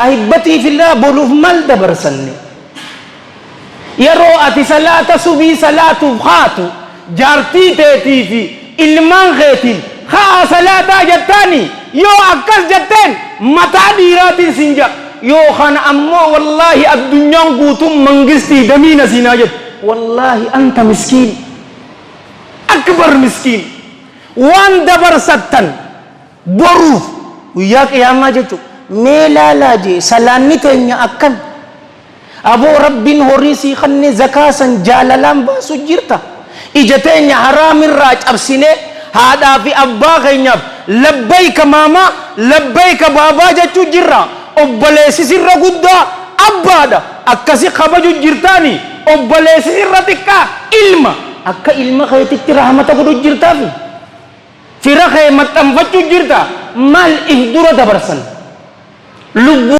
Ahibbatii fillah, boruuf maal dabarsanne? Yeroo ati salaata subii salaatuuf kaatu, jaartii teetii fi ilmaan keetiin ka'aa salaataa jettaani? Yoo akkas jetteen mataa dhiiraatiin sin ja'a. Yookaan ammoo wallaahi addunyaan guutuun mangistii damiina siinaa jettu. Wallaahi anta miskiin. Akbar miskiin. Waan dabarsattan boruuf guyyaa qiyaamaa jechuudha. Mee laalaa jee, salaanni teenya akkam? Aboo, Rabbiin horii sii kanne, zakaa san jaalalaan baasu jirta. Ija teenya haraamirraa cabsinee haadhaa fi abbaa keenyaaf labbayka maamaa, labbayka baabaa jechuu jirra. Obboleessi sirra guddaa abbaadha. Akkasi kabaju jirtaani? Obboleessi sirra xiqqaa ilma. Akka ilma keetitti rahmata godhu jirtaafi? Fira kee maxxanfachuu jirta? Maal if dura dabarsan? Lubbuu.